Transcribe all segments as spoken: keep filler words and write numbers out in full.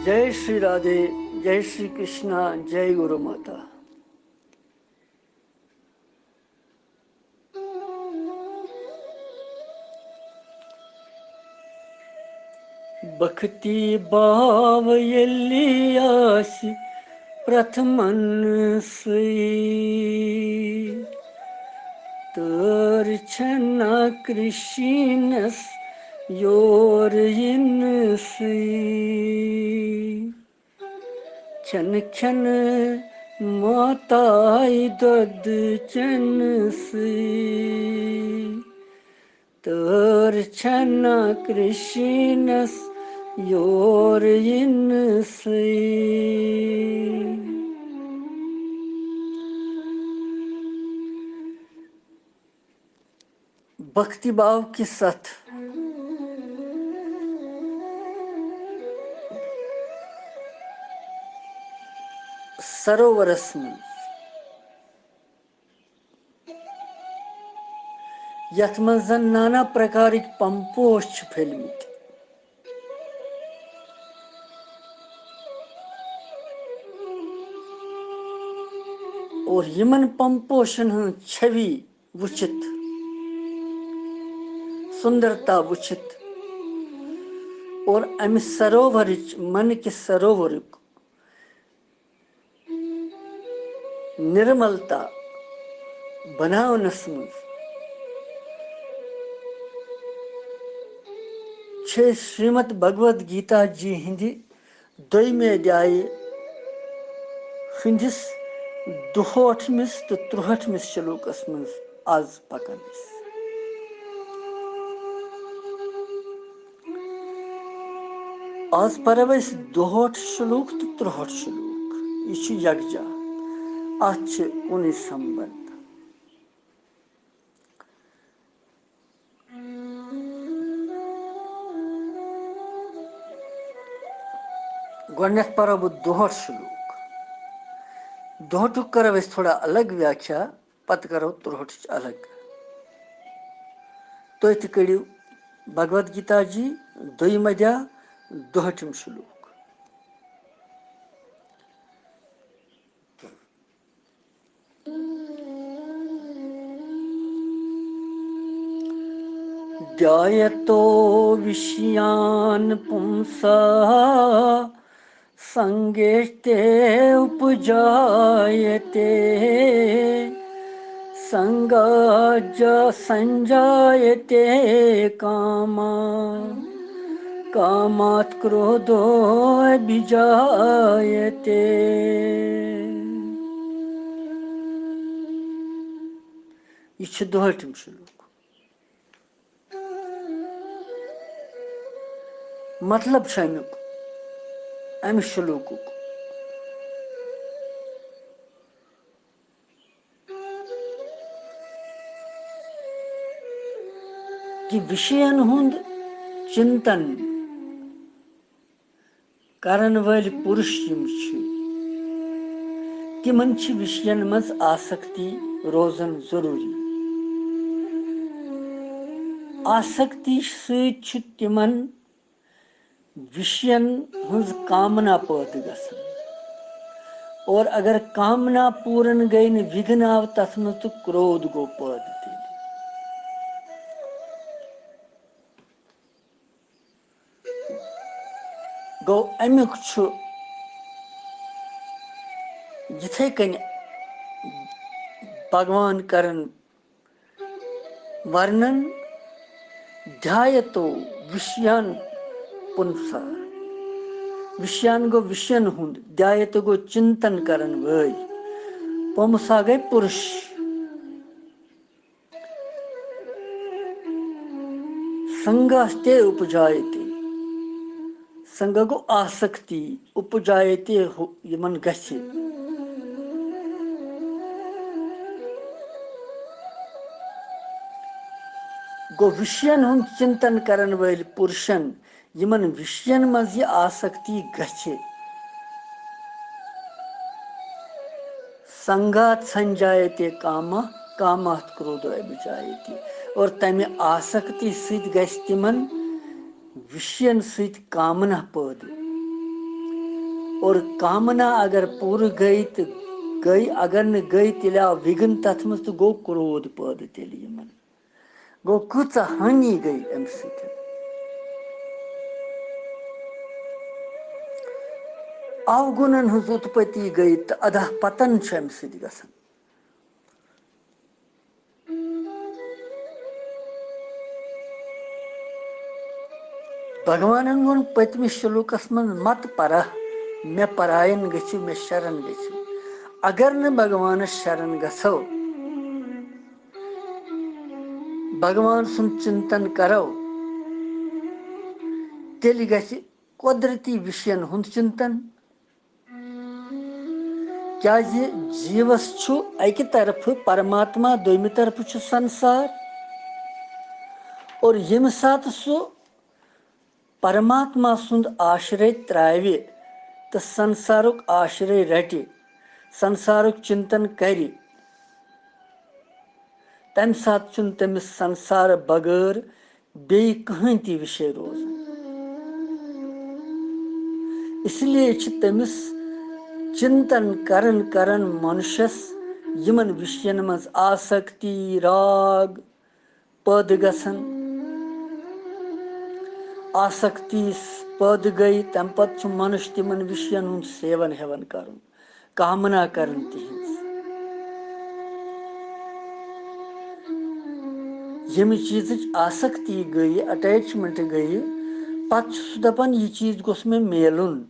जय श्री राधे, जय श्री कृष्णा, जय गुरु माता। بھکتی بھاو ییٚلہِ آسہِ پرٛتھ منسٕے، تٲر چھَنہ کرشنس یور یِنسٕے۔ کھٮ۪نہٕ کھٮ۪نہٕ ماتایہِ دۄدٕ چٮ۪نہٕ سٕے، تٲر چھَنہ کرشنس یور یِنہٕ سٕے۔ بھکتی بھاو کِس اتھ سروورس منٛز، یتھ منٛز زن نانا پرکارٕکۍ پمپوش چھِ پھٔلمٕتۍ، اور یِمن پمپوشن ہٕنٛز چھوی وٕچھِتھ، سُندرتا وٕچھِتھ، اور امہِ سروورٕچ، من کِس سروورُک نرملتا بناونس منٛز چھِ أسۍ شریمد بھگوت گیتا جی ہٕنٛدِ دوٚیمہِ ادھیایہِ ہٕنٛدِس دُہٲٹھمِس تہٕ تُرٛہٲٹھمِس شلوکس منٛز آز پکان أسۍ۔ آز پرو أسۍ دُہٲٹھ شلوک تہٕ تُرٛہٲٹھ شلوک۔ یہِ چھُ یکجا، اتھ چھِ کُنُے سمبند۔ گۄڈٕنٮ۪تھ پرو بہٕ دُہٲٹھ شلوک۔ دُہٲٹھُک کرو أسۍ تھوڑا الگ ویاکھیا، پتہٕ کرو تُرٛہٲٹھٕچ الگ۔ تُہۍ تہِ کٔرِو بھگوت گیتا جی دوٚیِم ادھیا، دُہٲٹھِم شلوک۔ ध्यायतो विषयान् पुंसः सङ्गेष्टे उपजायते। सङ्गाज्जा सञ्जायते कामः। कामात् क्रोधो विजायते। یہِ چھُ دُہٲٹھِم شلوک۔ مطلب چھُ اَمیُک، اَمہِ شلوکُک، کہِ وِشین ہُنٛد چِنتن کرن وٲلۍ پُرُش یِم چھِ، تِمن چھِ وِشین منٛز آسکتی روزن ضروٗری۔ آسکتی سۭتۍ چھُ تِمن وِشین ہٕنٛز کامنا پٲدٕ گژھان، اور اگر کامنا پوٗرن گٔے نہٕ، وِگھن آو تتھ منٛز تہٕ کرودھ گوٚو پٲدٕ تیٚلہِ۔ گوٚو، اَمیُک چھُ یِتھَے کٔنۍ بھگوان کران ورنن، دھیایتو وشیان پُنسا۔ وشیان گوٚو وشین ہُنٛد، دھیایتو گوٚو چِنتن کرن وٲلۍ، پُمسا گٔے پُرُش۔ سنگاستے اپجایتے۔ سنگ گوٚو آسکتی، اپجایتے ہُہ-، یِمن گژھِ۔ گوٚو وِشین ہُنٛد چِنتن کرن وٲلۍ پُرشن، یِمن وِشین منٛز یہِ آسکتی گژھِ۔ سنگات سنجایتے کامہ، کاماتھ کرودھو ابھجایتے۔ اور تمہِ آسکتی سۭتۍ گژھِ تِمن وِشین سۭتۍ کامنا پٲدٕ۔ اور کامنا اگر پوٗرٕ گٔے تہٕ گٔے، اگر نہٕ گٔے، تیٚلہِ آو وِگن تَتھ منٛز تہٕ گوٚو کرودھ پٲدٕ تیٚلہِ یِمن۔ گوٚو، کۭژاہ ہٲنی گٔے اَمہِ سۭتۍ۔ اوگُنن ہٕنٛز اُتپتی گٔے تہٕ ادھا پتن چھُ اَمہِ سۭتۍ گژھان۔ بھگوانن ووٚن پٔتمِس شلوکس منٛز، "مت پرہ، مےٚ پراین گٔژھِو، مےٚ شرن گٔژھِو۔" اگر نہٕ بھگوانس شرن گژھو، بھگوان سُنٛد چنتن کرو، تیٚلہِ گژھِ قۄدرتی وِشین ہُنٛد چنتن۔ کیازِ جیٖوس چھُ اَکہِ طرفہٕ پرماتما، دوٚیمہِ طرفہٕ چھُ سنسار۔ اور ییٚمہِ ساتہٕ سُہ پرماتما سُنٛد آشرے ترٛاوِ تہٕ سنسارُک آشرے رٹہِ، سنسارُک چنتن کرِ، تَمہِ ساتہٕ چھُنہٕ تٔمِس سنسارٕ بغٲر بیٚیہِ کٕہٕنۍ تہِ وِشے روزان۔ اس لیے چھِ تٔمِس چنتن کرن کرن منشس یِمن وِشین منٛز آسکتی، راگ پٲدٕ گژھان۔ آسکتی پٲدٕ گٔے، تَمہِ پتہٕ چھُ منُش تِمن وِشین ہُنٛد سیون ہٮ۪وان کرُن، کامنا کران تِہنٛز۔ ییٚمہِ چیٖزٕچ آسکتی گٔیہِ، اٹیچمنٹ گٔیہِ، پتہٕ چھُ سُہ دپان، "یہِ چیٖز گوٚژھ مےٚ میلُن۔"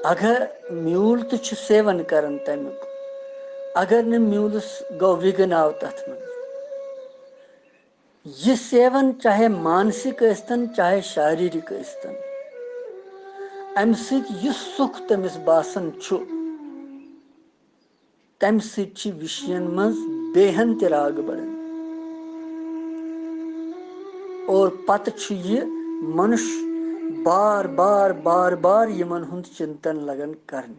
اگر میوٗل تہٕ چھُ سیون کران تَمیُک، اگر نہٕ میوٗلس گوٚو، وِگن آو تَتھ منٛز۔ یہِ سیون چاہے مانسِک ٲسۍتن، چاہے شاریرک ٲسۍتن، اَمہِ سۭتۍ یُس سُکھ تٔمِس باسان چھُ، تَمہِ سۭتۍ چھِ وِشین منٛز بیہن تہِ راگ بڑان۔ اور پتہٕ چھُ یہِ منُش بار بار، بار بار یِمن ہُنٛد چنتن لگان کرنہِ۔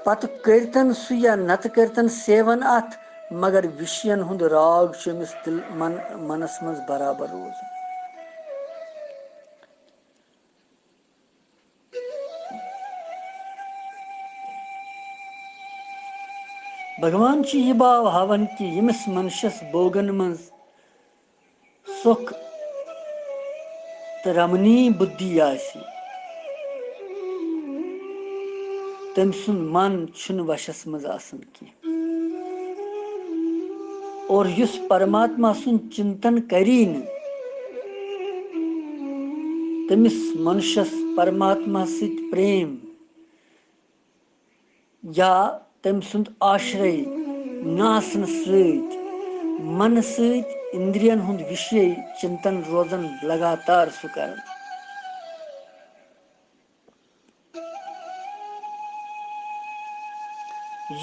پتہٕ کٔرتن سُہ یا نتہٕ کٔرتن سیون اتھ، مگر وِشین ہُنٛد راگ چھُ أمِس دِل، من، منس منٛز برابر روزان۔ بھگوان چھُ یہِ باو ہاوان کہِ ییٚمِس منشس بوگن منٛز سۄکھ تہٕ رمنی بُدھی آسہِ، تٔمۍ سُنٛد من چھُنہٕ وشس منٛز آسان کینٛہہ۔ اور یُس پرماتما سُنٛد چنتن کری نہٕ، تٔمِس منشس پرماتما سۭتۍ پریم یا تٔمۍ سُنٛد آشرے نہٕ آسنہٕ سۭتۍ، منہٕ سۭتۍ اندرین ہُنٛد وشے چنتن روزان لگاتار سُہ کران۔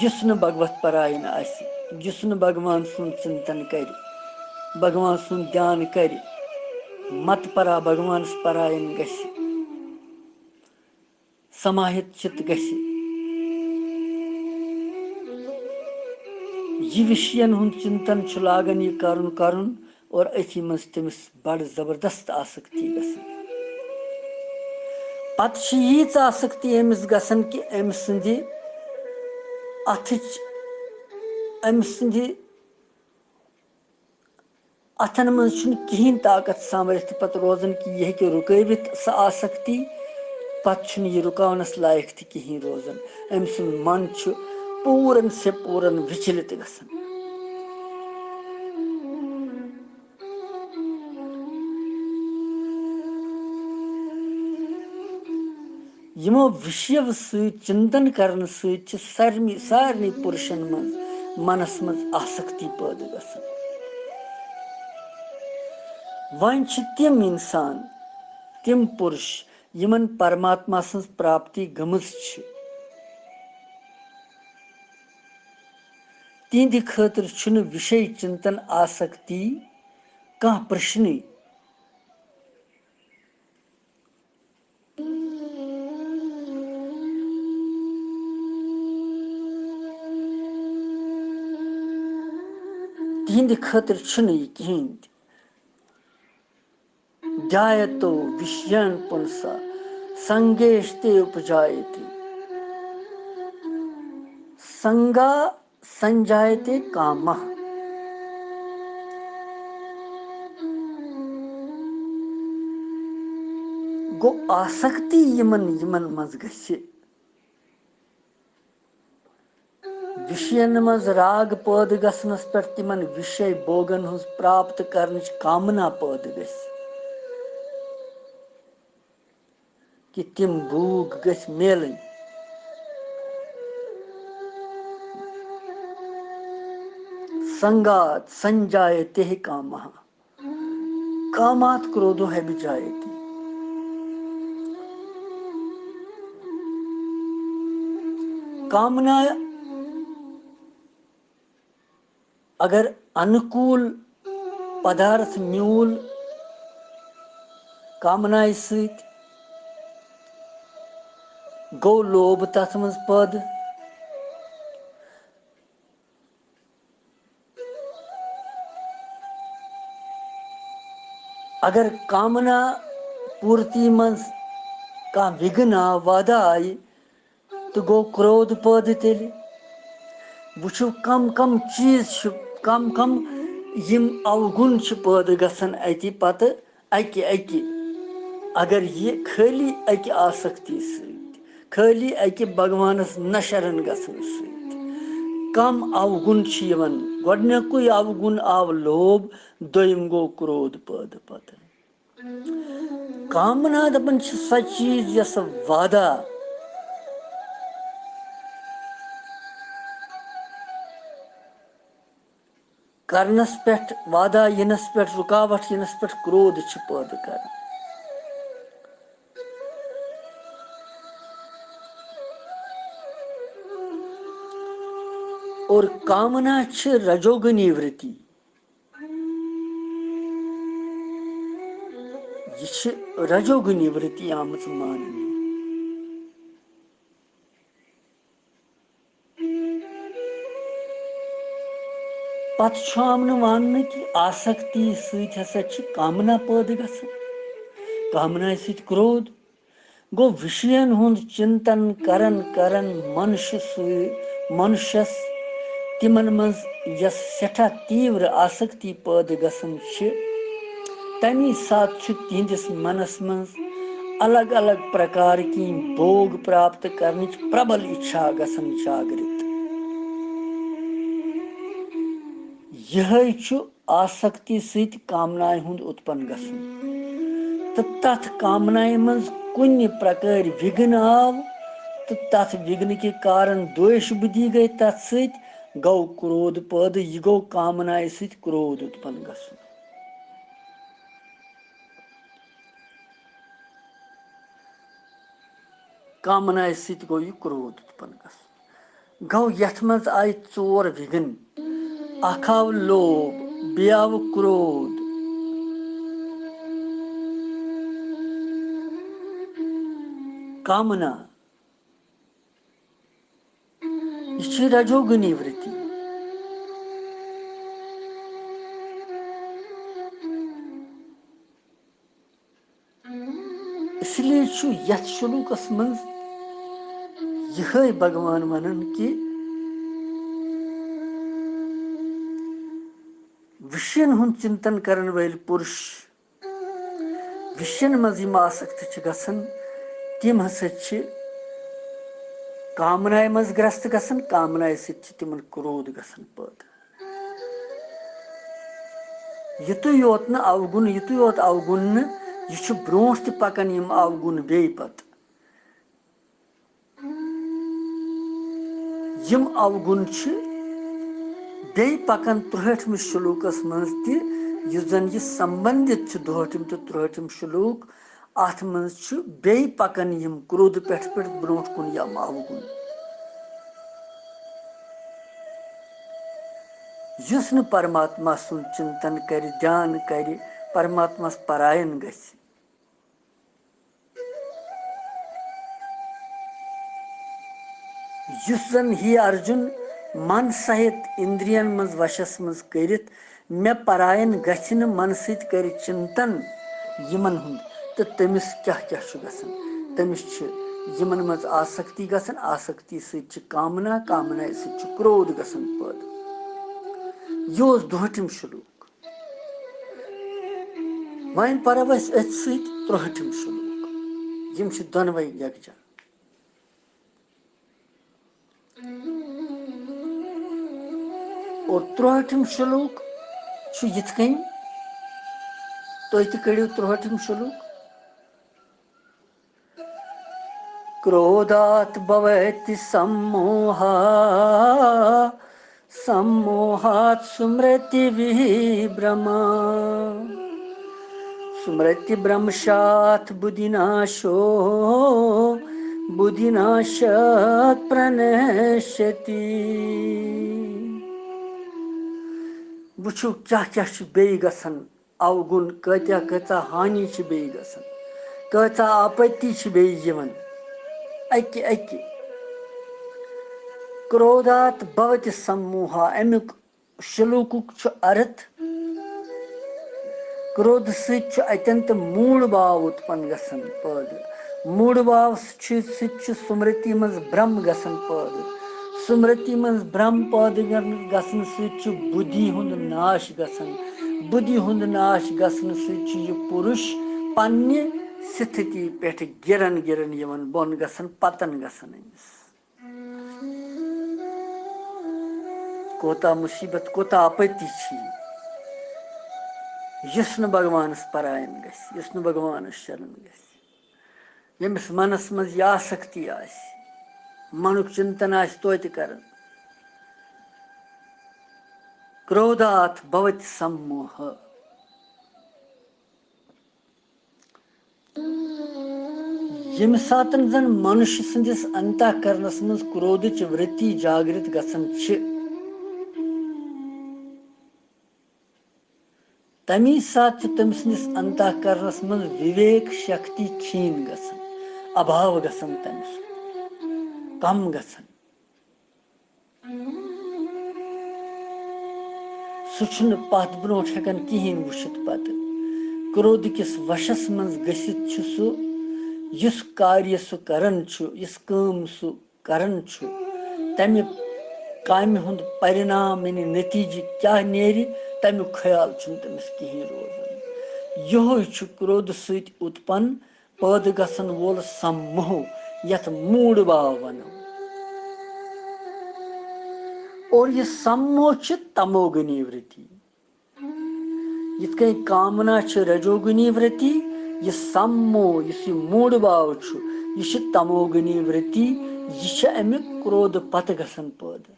یُس نہٕ بھگوت پراین آسہِ، یُس نہٕ بھگوان سُنٛد چنتن کرِ، بھگوان سُنٛد دھیان کرِ، مت پرا بھگوانس پراین گژھِ، سماہت چِت گژھِ۔ یہِ وِشین ہُنٛد چنتن چھُ لاگان یہِ کرُن کرُن اور أتھی منٛز تٔمِس بڑٕ زبردست آسکتی گژھان۔ پتہٕ چھِ ییٖژ آسکتی أمِس گژھان کہِ أمۍ سٕنٛدِ اَتھٕچ، أمۍ سٕنٛدِ اَتھن منٛز چھُنہٕ کِہیٖنۍ طاقت سامرِتھ پتہٕ روزان کہِ یہِ ہیٚکہِ رُکٲوِتھ سۄ آسکتی۔ پتہٕ چھُنہٕ یہِ رُکاونس لایق تہِ کِہیٖنۍ روزان۔ أمۍ سُنٛد من چھُ پوٗرن سے پوٗرن وِچلِت گژھان۔ یِمو وِشیو سۭتۍ چِنتن کرنہٕ سۭتۍ چھِ سارنٕے، سارنٕے پُرشن منٛز، منس منٛز آسکتی پٲدٕ گژھان۔ وۄنۍ چھِ تِم انسان، تِم پُرش، یِمن پرماتما سٕنٛز پراپتی گٔمٕژ چھِ، تِہنٛدِ خٲطرٕ چھُنہٕ وِشے چِنتن آسکتی کانٛہہ پرشنٕے۔ تِہنٛدِ خٲطرٕ چھُنہٕ یہِ کِہیٖنۍ تہِ۔ ध्यायतो विषयान् पुंसा संगेष्टे उपजायते। संगा संजायते कामः۔ گوٚو آسکتی یِمن، یِمن منٛز گژھِ۔ وِشین منٛز راگ پٲدٕ گژھنس پٮ۪ٹھ تِمن وِشے بوگن ہٕنٛز پراپت کرنٕچ کامنا پٲدٕ گژھِ، کہِ تِم بوگ گژھِ میلٕنۍ۔ سنگات سنجایتے کامہ، کامات کرودھو ابھجایتے۔ کامنا اگر انوکول پدارتھ میول کامنایہِ سۭتۍ، گوٚو لوب تتھ منٛز پٲدٕ۔ اگر کامنا پورتی منٛز کانٛہہ وِگھن آو، وادھا آیہِ، تہٕ گوٚو کرودھ پٲدٕ تیٚلہِ۔ وٕچھِو، کم کم چیٖز چھِ، کم کم یِم اوگُن چھِ پٲدٕ گژھان اَتہِ پتہٕ اَکہِ اَکہِ۔ اگر یہِ خٲلی اَکہِ آسکتی سۭتۍ، خٲلی اَکہِ بھگوانس نشرن گژھنہٕ سۭتۍ، کم اوگُن چھِ یِوان۔ گۄڈٕنیُکُے اوگُن آو لوب، دوٚیِم گوٚو کرودھ پٲدٕ پتہٕ۔ کامنا دپان چھِ سۄ چیٖز یۄس وعدہ کرنس پٮ۪ٹھ، وعدہ یِنس پٮ۪ٹھ، رکاوٹ یِنس پٮ۪ٹھ کرودھ چھِ پٲدٕ کران۔ اور کامنا چھِ رجوگنی ورتی۔ یہِ چھِ رجوگنی ورتی آمٕژ ماننہٕ۔ پتہٕ چھُ آمنہٕ واننہٕ کہِ آسکتی سۭتۍ ہسا چھِ کامنا پٲدٕ گژھان، کامنایہِ سۭتۍ کرودھ۔ گوٚو، وِشین ہُنٛد چِنتن کرن کرن منشہٕ سۭ-، منشس تِمن منٛز یۄس سٮ۪ٹھاہ تیٖور آسکتی پٲدٕ گژھان چھِ، تمی ساتہٕ چھُ تِہنٛدِس منس منٛز الگ الگ پرکار کِنۍ بھوگ پراپت کرنٕچ پربل اِچھا گژھان جاگرت۔ یِہوٚے چھُ آسکتی سۭتۍ کامنایہِ ہُنٛد اُتپن گژھُن۔ تہٕ تتھ کامنایہِ منٛز کُنہِ پرکارِ وِگھن آو، تہٕ تتھ وِگھنہٕ کہِ کارن دوش بُدھی گٔے تتھ سۭتۍ، گوٚو کرودھ پٲدٕ، یہِ گوٚو کامنایہِ سۭتۍ کرودھ اُتپن گژھُن۔ کامنایہِ سۭتۍ گوٚو یہِ کرودھ اُتپن گژھُن۔ گوٚو، یتھ منٛز آیہِ ژور وِگھن۔ اکھ آو لوب، بیٚیہِ آو کرودھ، کامنا۔ یہِ چھِ رجوگنی ورتی۔ اس لیے چھُ یتھ شلوکس منٛز یِہوٚے بھگوان ونان کہِ وِشین ہُنٛد چِنتن کرن وٲلۍ پُرش، وِشین منٛز یِم آسکت چھِ گژھان، تِم ہسا چھِ کامنایہِ منٛز گرست گژھان، کامنایہِ سۭتۍ چھِ تِمن کرودھ گژھان پٲدٕ۔ یِتُے یوت نہٕ اوگُن، یِتُے یوت اوگُن نہٕ، یہِ چھُ برونٛٹھ تہِ پکان یِم اوگُن بیٚیہِ پتہٕ۔ یِم اوگُن چھِ بیٚیہِ پکان ترٛوہٲٹھمِس شلوکس منٛز تہِ، یُس زن یہِ سمبندِت چھُ دُہٲٹھِم تہٕ ترٛوہٲٹھِم شلوک۔ اتھ منٛز چھُ بیٚیہِ پکان یِم کرودھ پٮ۪ٹھ پٮ۪ٹھ برونٛٹھ کُن یِم اوگُن۔ یُس نہٕ پرماتما سُنٛد چِنتن کرِ، دھیان کرِ، پرماتماہس پراین گژھِ۔ یُس زن ہے ارجُن من سہِت اِندرین منٛز وشس منٛز کٔرِتھ مےٚ پراین گژھِ نہٕ، منہٕ سۭتۍ کرِ چِنتن، یِمن ہُنٛد، تہٕ تٔمِس کیٛاہ کیٛاہ چھُ گژھان؟ تٔمِس چھِ یِمن منٛز آسکتی گژھان، آسکتی سۭتۍ چھِ کامنا، کامنا سۭتۍ چھُ کرودھ گژھان پٲدٕ۔ یہِ اوس دُہٲٹھِم شلوک۔ وۄنۍ پرو أسۍ أتھۍ سۭتۍ ترٛوہٲٹھِم شلوک۔ یِم چھِ دۄنوَے یکجا۔ اور ترٛوہٲٹھِم شلوک چھُ یِتھ کٔنۍ، تُہۍ تہِ کٔرِو ترٛوہٲٹھِم شلوک۔ کرودھات بھوتی سموہا، سموہات سمرتی وبھرما۔ سمرتی برمشات بدھی ناشو، بدھی ناشت پرنشتی۔ وٕچھِو کیٛاہ کیٛاہ چھُ بیٚیہِ گژھان، اوگُن کۭتیٛاہ کۭژاہ ہانی چھِ بیٚیہِ گژھان، کۭژاہ آپتی چھِ بیٚیہِ یِوان۔ اَکہِ اَکہِ کرودھات بھوتی سموہا، اَمیُک شلوکُک چھُ ارتھ، کرودھ سۭتۍ چھُ اتٮ۪ن تہٕ موٗڈ بھاو اُتپن گژھان پٲدٕ۔ موٗڈ بھاو چھُ، سۭتۍ چھُ سمرتی منٛز برم گژھان پٲدٕ۔ سمرتی منٛز برم پٲدٕ گژھنہٕ سۭتۍ چھُ بُدھی ہُنٛد ناش گژھان۔ بُدھی ہُنٛد ناش گژھنہٕ سۭتۍ چھُ یہِ پُرُش پننہِ سِتھتی پٮ۪ٹھ گِرن گِرن یِوان بۄن گژھان، پتن گژھان أمِس۔ کوتاہ مُصیٖبت، کوتاہ آپتی چھِ یہِ، یُس نہٕ بھگوانس پراین گژھِ، یُس نہٕ بھگوانس شرن گژھِ، ییٚمِس منس منٛز یہِ آسکتی آسہِ، منُک چنتن آسہِ توتہِ کران۔ کرودھات بھوتی سموہ۔ ییٚمہِ ساتن زن منُش سٕنٛدِس انتہ کرنس منٛز کرودھٕچ ورتی جاگرت گژھان چھِ، تمی ساتہٕ چھُ تٔمۍ سٕنٛدِس انتہ کرنس منٛز وِویک شکتی کھیٖن گژھان، ابھاو گژھان تٔمِس، کم گژھان۔ سُہ چھُنہٕ پتھ برونٛٹھ ہٮ۪کان کِہیٖنۍ وٕچھِتھ پتہٕ۔ کرودھ کِس وشس منٛز گٔژھِتھ چھُ سُہ، یُس کاریہ سُہ کران چھُ، یُس کٲم سُہ کران چھُ، تمہِ کامہِ ہُنٛد پرِنام، یعنی نتیجہٕ کیٛاہ نیرِ، تمیُک خیال چھُنہٕ تٔمِس کِہیٖنۍ روزان۔ یِہوے چھُ کرودھ سۭتۍ اُتپن پٲدٕ گژھن وول سموہ، یتھ موٗڈ بھاو ونو۔ اور یہِ سموہ چھِ تموگنی ورتی۔ یِتھ کٔنۍ کامنا چھِ رجوگنی ورتی، یہِ سموہ، یُس یہِ موٗڈ بھاو چھُ، یہِ چھِ تموگنی ورتی، یہِ چھِ اَمہِ کرودھ پتہٕ گژھان پٲدٕ۔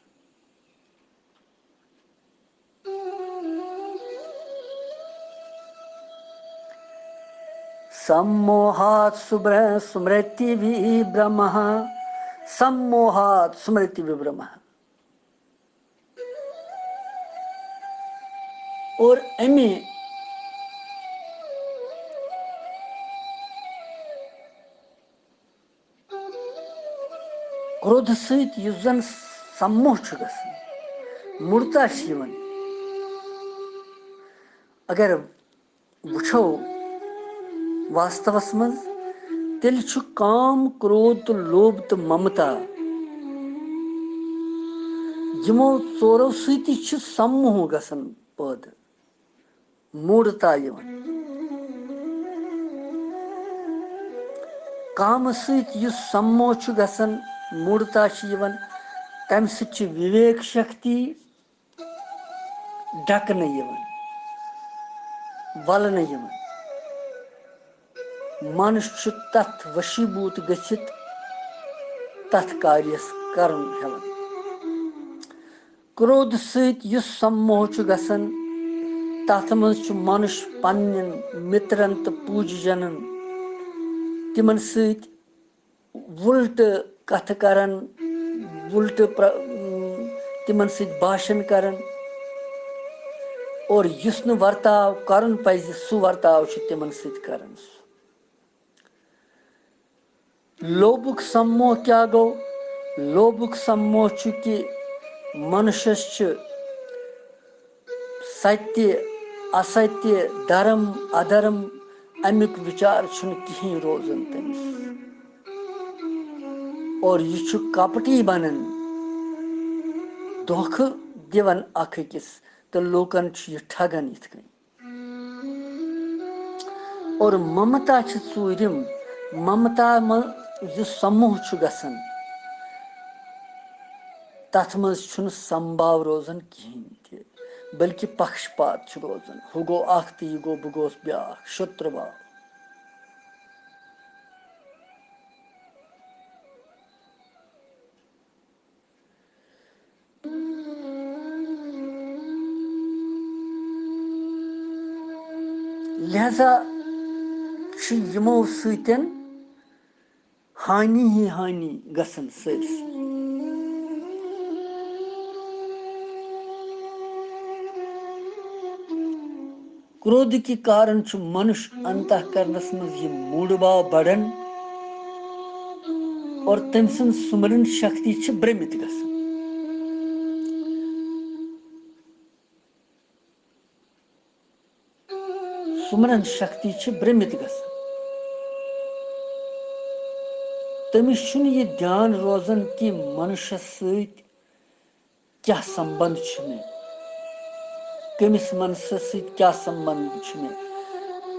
سموہات سبر-، سمرتی وبھرمہ، سموہات سمرتی وبھرمہ۔ اور اَمہِ کرودھ سۭتۍ یُس زن سموہ چھُ گژھان، موٗڈتا چھِ یِوان۔ اگر وٕچھو واستوس منٛز، تیٚلہِ چھُ کام، کرودھ تہٕ لوبھ تہٕ ممتا، یِمو ژورو سۭتی چھُ سموہ گژھان پٲدٕ، موٗڈتا یِوان۔ کامہٕ سۭتۍ یُس سموہ چھُ گژھان، موٗڈتا چھِ یِوان، تَمہِ سۭتۍ چھِ وِویک شکتی ڈھکنہٕ یِوان، ولنہٕ یِوان۔ منُش چھُ تتھ وشیٖبوٗت گٔژھِتھ تتھ کاریس کرُن ہٮ۪وان۔ کرودھ سۭتۍ یُس سموہ چھُ گژھان، تتھ منٛز چھُ منُش پننٮ۪ن مِترن تہٕ پوٗجہِ جنن، تِمن سۭتۍ وُلٹہٕ کتھٕ کران، وُلٹہٕ پر-، تِمن سۭتۍ باشن کران، اور یُس نہٕ ورتاو کرُن پزِ، سُہ ورتاو چھُ تِمن سۭتۍ کران۔ لوبُک سموہ کیٛاہ گوٚو؟ لوبُک سموہ چھُ کہِ منشس چھِ ستیہ، اَستیہ، دھرم، ادھرم، اَمیُک وِچار چھُنہٕ کِہیٖنۍ روزان تٔمِس۔ اور یہِ چھُ کپٹی بنان، دھوکہٕ دِوان اکھ أکِس، تہٕ لوٗکن چھُ یہِ ٹھگان یِتھ کٔنۍ۔ اور ممتا چھِ ژوٗرِم۔ ممتا منٛز یُس سموہ چھُ گژھان، تتھ منٛز چھُنہٕ سمبھاو روزان کِہیٖنۍ تہِ، بلکہِ پکشپات چھُ روزان۔ ہُہ گوٚو اکھ تہٕ یہِ گوٚو، بہٕ گوس بیٛاکھ، شترو بھاو۔ لہذا چھِ یِمو سۭتۍ ہانی ہی ہانی گژھان سٲرسٕے۔ کرودھ کہِ کارن چھُ منُش انتہ کرنس منٛز یہِ موٗڈ بھاو بڑان اور تٔمۍ سٕنٛز سُمرن شکتی چھِ برمِتھ گژھان۔ سُمرن شکتی چھِ برمِتھ گژھان۔ تٔمِس چھُنہٕ یہِ دیان روزان کہِ منُشس سۭتۍ کیٛاہ سمبند چھُ مےٚ، کٔمِس منسس سۭتۍ کیٛاہ سمبند چھُ مےٚ۔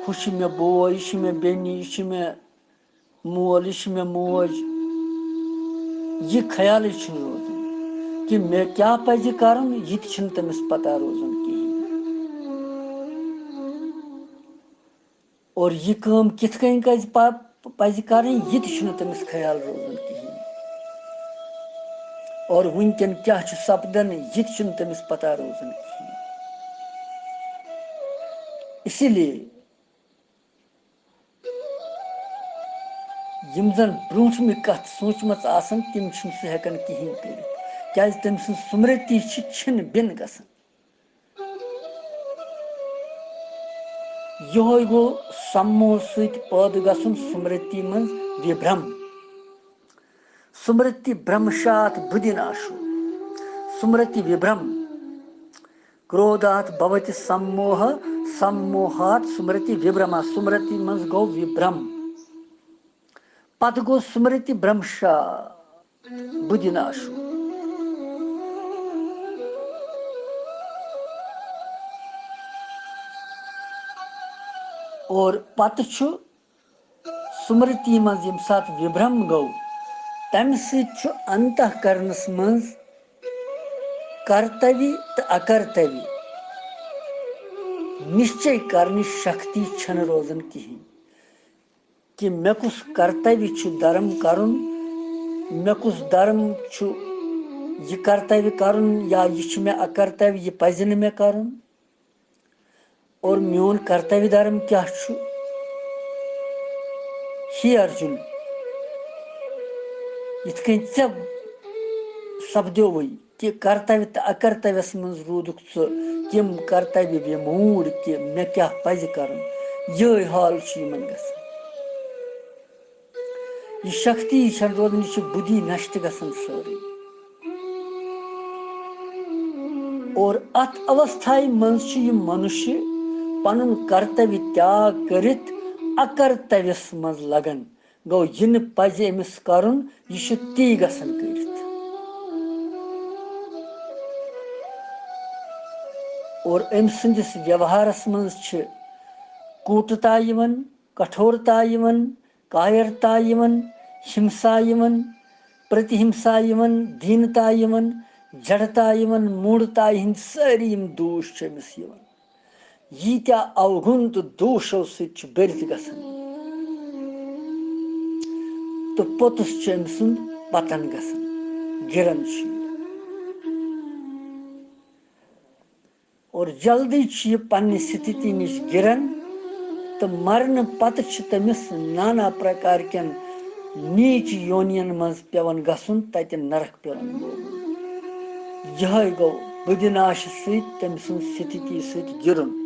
ہُہ چھُ مےٚ بوے، یہِ چھُ مےٚ بیٚنہِ، یہِ چھُ مےٚ مول، یہِ چھِ مےٚ موج۔ یہِ خیالٕے چھُنہٕ روزان کہِ مےٚ کیٛاہ پَزِ کَرُن، یہِ تہِ چھُنہٕ تٔمِس پَتہ روزان کِہیٖنۍ۔ اور یہِ کٲم کِتھ کٔنۍ کَزِ پَ-، پَزِ کَرٕنۍ، یہِ تہِ چھُنہٕ تٔمِس خیال روزان کِہیٖنۍ۔ اور وٕنکٮ۪ن کیٛاہ چھُ سَپدان، یہِ تہِ چھُنہٕ تٔمِس پَتہ روزان کِہیٖنۍ۔ اسی لیے یِم زَن برٛونٛٹھمہِ کَتھ سوٗنٛچمَژٕ آسَن، تِم چھِنہٕ سُہ ہٮ۪کان کِہیٖنۍ کٔرِتھ، کیٛازِ تٔمۍ سٕنٛز سُمرتی چھِ چھِنہٕ بِن گژھان۔ یِہوٚے گوٚو سموہ سۭتۍ پٲدٕ گژھُن سُمرتی منٛز وِبھرم۔ سُمرتی برمشات بُدھی ناشو۔ سُمرتی وِبھرم۔ کرودھات بھوتی سموہ، سموہات سُمرتی وِبھرما۔ سُمرتی منٛز گوٚو وِبھرم۔ پتہٕ گوٚو سُمرتی برمشا، بُدھی ناشو۔ اور پتہٕ چھُ سُمرتی منٛز ییٚمہِ ساتہٕ وِبھرم گوٚو، تَمہِ سۭتۍ چھُ انتہ کرنس منٛز کرتوی تہٕ اکرتوی نِشچے کرنٕچ شکتی چھنہٕ روزان کِہیٖنۍ، کہِ مےٚ کُس کرتوی چھُ دھرم کرُن، مےٚ کُس دھرم چھُ یہِ کرتوی کرُن یا یہِ چھُ مےٚ اکرتوی، یہِ پزِ نہٕ مےٚ کرُن۔ اور میون کرتویہ دھرم کیٛاہ چھُ؟ ہے ارجُن، یِتھ کٔنۍ ژےٚ سپدیووُے کہِ کرتویہ تہٕ اکرتویس منٛز روٗدُکھ ژٕ کِم کرتویہ وِموٗڑ کہِ مےٚ کیٛاہ پزِ کرُن، یِہوٚے حال چھُ یِمن گژھان۔ یہِ شکتی چھنہٕ روزان، یہِ چھِ بُدھی نشٹ گژھان سٲرٕے۔ اور اتھ اوستھایہِ منٛز چھُ یہِ منُشہِ پنُن کرتویہ تیاگ کٔرِتھ اکرتویس منٛز لگان۔ گوٚو، یہِ نہٕ پزِ أمِس کرُن، یہِ چھُ تی گژھان کٔرِتھ۔ اور أمۍ سٕنٛدِس ویوہارس منٛز چھِ کوٗٹتا یِوان، کٹھورتا یِوان، کایرتا یِوان، ہمسا یِوان، پرتِہمسا یِوان، دیٖنتا یِوان، جڑتا یِوان، موٗڑتا ہٕنٛدۍ سٲری یِم دوٗش چھِ أمِس یِوان۔ ییٖتیٛاہ اوگُن تہٕ دوٗشو سۭتۍ چھُ بٔرِتھ گژھان تہٕ پوٚتُس چھُ أمۍ سُنٛد پتن گژھان، گِران چھُ یہِ۔ اور جلدی چھُ یہِ پننہِ ستھتی نِش گِران تہٕ مرنہٕ پتہٕ چھُ تٔمِس نانا پرکار کٮ۪ن نیٖچ یونین منٛز پٮ۪وان گژھُن، تتہِ نرک پٮ۪وان بوگُن۔ یِہوٚے گوٚو بُدھِ ناشہٕ سۭتۍ تٔمۍ سٕنٛز ستھتی سۭتۍ گِرُن۔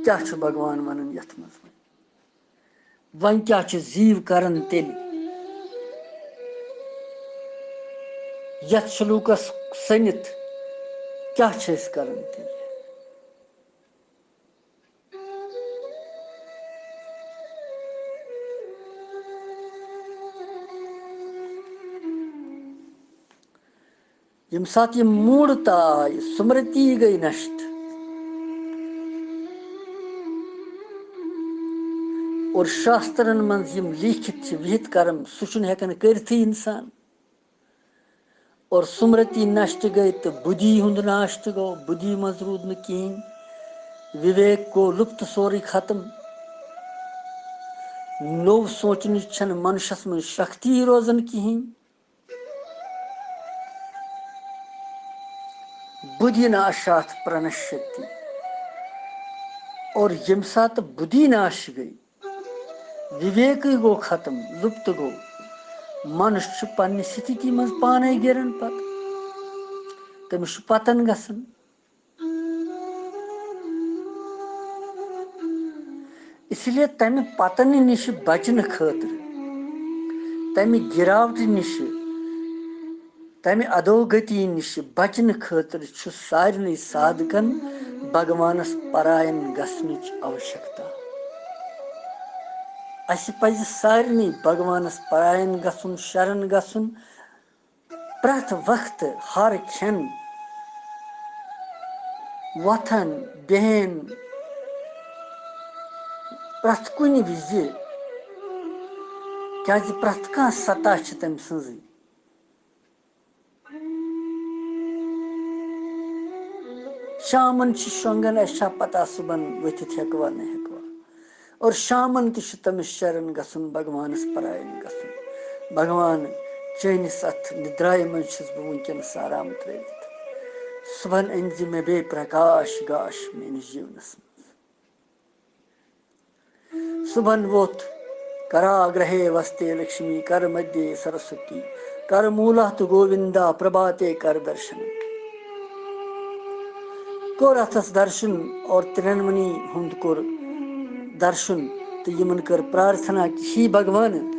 کیٛاہ چھُ بھگوان ونان یتھ منٛز وۄنۍ؟ وۄنۍ کیٛاہ چھُ زیٖو کران تیٚلہِ؟ یتھ شلوکس سٔنِتھ کیٛاہ چھِ أسۍ کران تیٚلہِ؟ ییٚمہِ ساتہٕ یِم موٗڑتا آیہِ، سمرتی گٔے نشٹ۔ اور شاسترن منٛز یِم لیٖکھِتھ چھِ، وِہِتھ کرم، سُہ چھُنہٕ ہٮ۪کان کٔرِتھٕے اِنسان۔ اور سمرتی نشٹ گٔے تہٕ بُدھی ہُنٛد ناش تہِ گوٚو، بُدھی منٛز روٗد نہٕ کِہیٖنۍ، وِویک گوٚو لُپت، سورُے ختم۔ نوٚو سونٛچنٕچ چھَنہٕ منشس منٛز شکتی روزان کِہیٖنۍ۔ بُدھی ناشاتھ پرنشتی۔ اور ییٚمہِ ساتہٕ بُدھی ناش گٔے، وِویکٕے گوٚو ختم، لُپت گوٚو۔ منُش چھُ پننہِ ستھتی منٛز پانے گِران پتہٕ۔ تٔمِس چھُ پتن گژھان۔ اس لیے تمہِ پتنہٕ نِش بچنہٕ خٲطرٕ، تمہِ گراوٹہٕ نِش، تمہِ ادوگتی نِش بچنہٕ خٲطرٕ چھُ سارنٕے سادھکن بھگوانس پراین گژھنٕچ آوشکتا۔ اسہِ پزِ سارنٕے بھگوانس پراین گژھُن، شرن گژھُن، پرٛٮ۪تھ وقتہٕ ہر کھٮ۪ن، وۄتھن، بیہن، پرٛٮ۪تھ کُنہِ وِزِ، کیازِ پرٛٮ۪تھ کانٛہہ سطح چھِ تٔمۍ سٕنٛزٕے۔ شامن چھِ شۄنٛگان، اَسہِ چھا پتہ صُبحن ؤتھِتھ ہٮ۪کوا نہٕ ہٮ۪کوا۔ اور شامن تہِ چھُ تٔمِس شرن گژھُن، بھگوانس پراین گژھُن۔ بھگوان، چٲنِس اتھ نِدرایہِ منٛز چھُس بہٕ وٕنکیٚنس آرام ترٲوِتھ۔ صُبحن أنۍ زِ مےٚ بیٚیہِ پرکاش گاش میٲنِس جیونس منٛز۔ صُبحن ووٚتھ، کراگرہے وستے لکشمی، کر مدھیے سرسوتی، کر موٗلہ تہٕ گووندا، پربھاتے کر درشن۔ کوٚر اتھس درشن اور ترٛٮ۪نونی ہُنٛد کوٚر درشن تہٕ یِمن کٔر پرارتھنا کہِ، ہے بھگوان،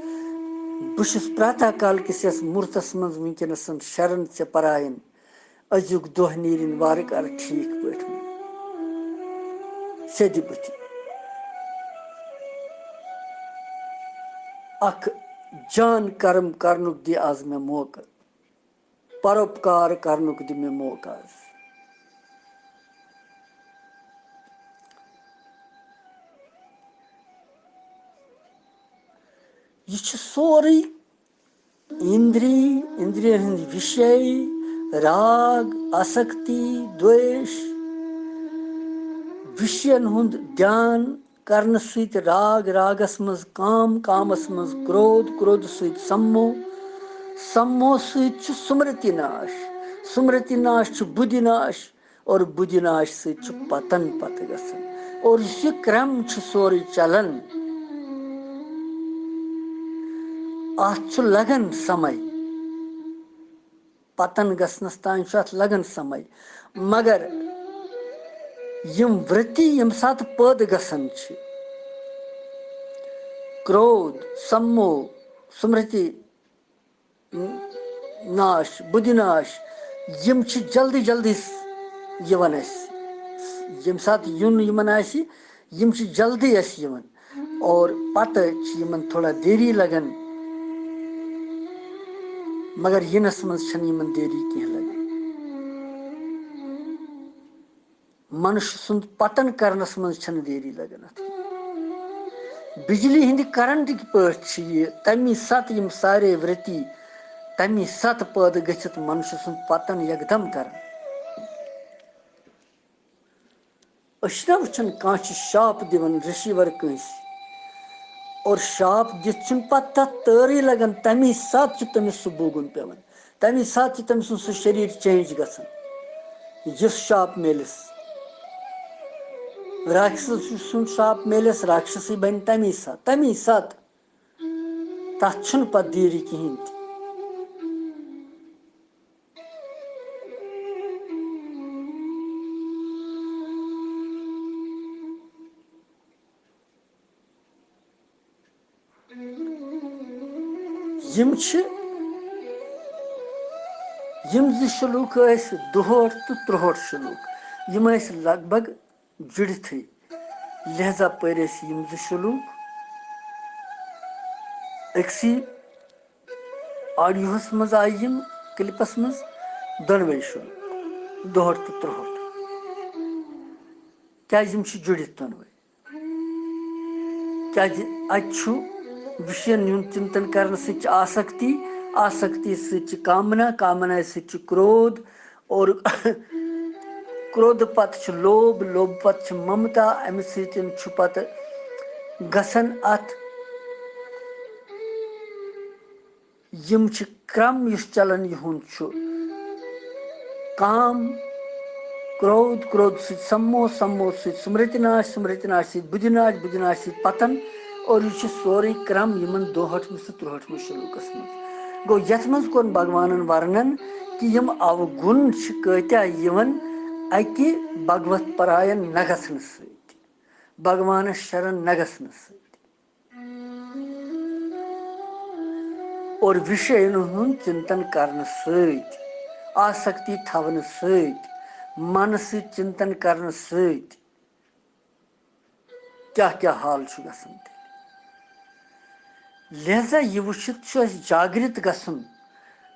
بہٕ چھُس پرٛاتہ کال کِس یتھ مُہُرتس منٛز وٕنکیٚنس شرن ژےٚ پراین۔ أزیُک دۄہ نیرِن وارٕ کارٕ ٹھیٖک پٲٹھۍ سیٚدِ بٕتھِ۔ اکھ جان کرم کرنُک دِ از مےٚ موقعہٕ، پروپکار کرنُک دِ مےٚ موقعہٕ از۔ یہِ چھُ سورُے اِندری، اِندرین ہٕنٛدۍ وِشے، راگ، آسکتی، دویش، وِشین ہُنٛد دھیان کرنہٕ سۭتۍ راگ، راگس منٛز کام، کامس منٛز کرودھ، کرودھ سۭتۍ سمو، سمو سۭتۍ چھُ سمرتی ناش، سمرتی ناش چھُ بُدھی ناش، اور بُدھی ناش سۭتۍ چھُ پتن پتہٕ گژھان۔ اور یُس یہِ کرم چھُ سورُے چلان، اتھ چھُ لگان سمے، پتن گژھنس تام چھُ اتھ لگان سمے۔ مگر یِم ورتی ییٚمہِ ساتہٕ پٲدٕ گژھان چھِ، کرودھ، سمو، سمرتی، ناش، بُدھی ناش، یِم چھِ جلدی جلدی س-، یِوان اَسہِ۔ ییٚمہِ ساتہٕ یُن یِمن آسہِ، یِم چھِ جلدی اَسہِ یِوان۔ اور پتہٕ چھِ یِمن تھوڑا دیری لگان، مگر یِنس منٛز چھَنہٕ یِمن دیری کینٛہہ لگان۔ منش سُنٛد پتن کرنس منٛز چھنہٕ دیری لگان اتھ۔ بجلی ہٕنٛدِ کرنٹٕکۍ پٲٹھۍ چھِ یہِ تمی ساتہٕ یِم سارے ورتی تمی ساتہٕ پٲدٕ گٔژھِتھ منش سُنٛد پتن یکدم کران۔ أسۍ چھِنہ وٕچھان کانٛہہ چھِ شاپ دِوان رِسیٖور کٲنٛسہِ، اور شاپ دِتھ چھُنہٕ پتہٕ تتھ تٲرٕے لگان، تمی ساتہٕ چھُ تٔمِس سُہ بوگُن پٮ۪وان۔ تَمی ساتہٕ چھُ تٔمۍ سُنٛد سُہ شریٖر چینج گژھان۔ یُس شاپ میلٮ۪س، راکشس سُنٛد شاپ میلٮ۪س، راکشسٕے بَنہِ تَمی ساتہٕ، تَمی ساتہٕ۔ تَتھ چھُنہٕ پَتہٕ دیٖرِ کِہیٖنۍ تہِ۔ یِم چھِ، یِم زٕ شلوک ٲسۍ، دُہٲٹھ تہٕ ترٛوہٲٹھ شلوک، یِم ٲسۍ لگ بگ جُڑتھٕے۔ لہذا پٔرۍ اَسہِ یِم زٕ شلوک أکسٕے آڈیوہَس منٛز آیہِ یِم کلپس منٛز، دۄنوَے شُروٗع، دُہٲٹھ تہٕ تُرٛہٲٹھ۔ کیٛازِ یِم چھِ جُڑِتھ دۄنوَے؟ کیٛازِ اَتہِ چھُ وِشَن ہُنٛد چِنتَن کَرنہٕ سۭتۍ چھِ آسکتی، آسکتی سۭتۍ چھِ کامنا، کامنا سۭتۍ چھُ کرودھ، اور کرودھ پَتہٕ چھُ لوبھ، لوبھ پَتہٕ چھُ ممتا، اَمہِ سۭتۍ چھُ پَتہٕ گژھان اَتھ یِم چھِ کرم یُس چلان یِہُنٛد چھُ، کام، کرودھ، کرودھ سۭتۍ سمو، سمو سۭتۍ سمرتی ناش، سمرتی ناش سۭتۍ بُدھی ناش، بُدھی ناش سۭتۍ پتن، اور یہِ چھُ سورُے کرم یِمن دُہٲٹھمِس تہٕ تُرٛہٲٹھمِس شلوکس منٛز۔ گوٚو، یتھ منٛز کوٚر بھگوانن ورنن کہِ یِم اوگُن چھِ کۭتیاہ یِوان اکہِ بھگوت پراین نہ گژھنہٕ سۭتۍ، بھگوانس شرن نہ گژھنہٕ سۭتۍ۔ اور وِشین ہُنٛد چِنتن کرنہٕ سۭتۍ، آسکتی تھاونہٕ سۭتۍ، منہٕ سۭتۍ چِنتن کرنہٕ سۭتۍ کیٛاہ کیٛاہ حال چھُ گژھان تیٚلہِ؟ لہذا یہِ وٕچھِتھ چھُ اَسہِ جاگرت گژھُن،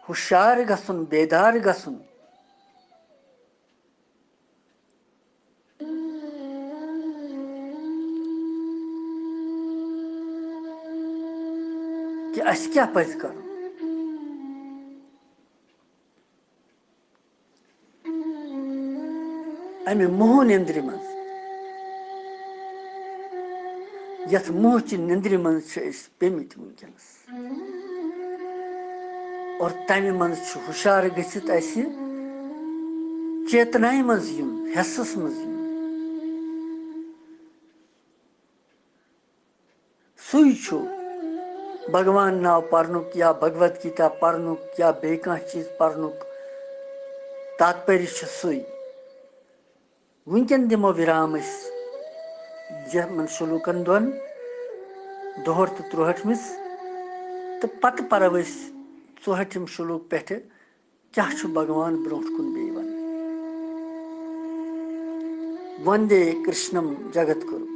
ہُشار گژھُن، بیدار گژھُن۔ کہِ اَسہِ کیٛاہ پَزِ کَرُن؟ اَمہِ موہ نِندرِ منٛز، یَتھ موہچہِ نِندرِ منٛز چھِ أسۍ پیٚمٕتۍ وٕنکیٚنَس۔ اور تَمہِ منٛز چھُ ہُشار گٔژھِتھ اَسہِ چیتنایہِ منٛز یُن، حٮ۪سَس منٛز یُن۔ سُے چھُ بھگوان ناو پرنُک یا بھگوت گیتا پرنُک یا بیٚیہِ کانٛہہ چیٖز پرنُک تاتپری چھُ سُے۔ وٕنکیٚن دِمو وِرام أسۍ یِمن شلوکن دۄن، دُہٲٹھ تہٕ تُرٛہٲٹھمِس، تہٕ پتہٕ پرو أسۍ ژُہٲٹھِم شلوک پٮ۪ٹھٕ کیٛاہ چھُ بھگوان برونٛٹھ کُن بیٚیہِ وَنان۔ وندے کرشنم جگت گُروم۔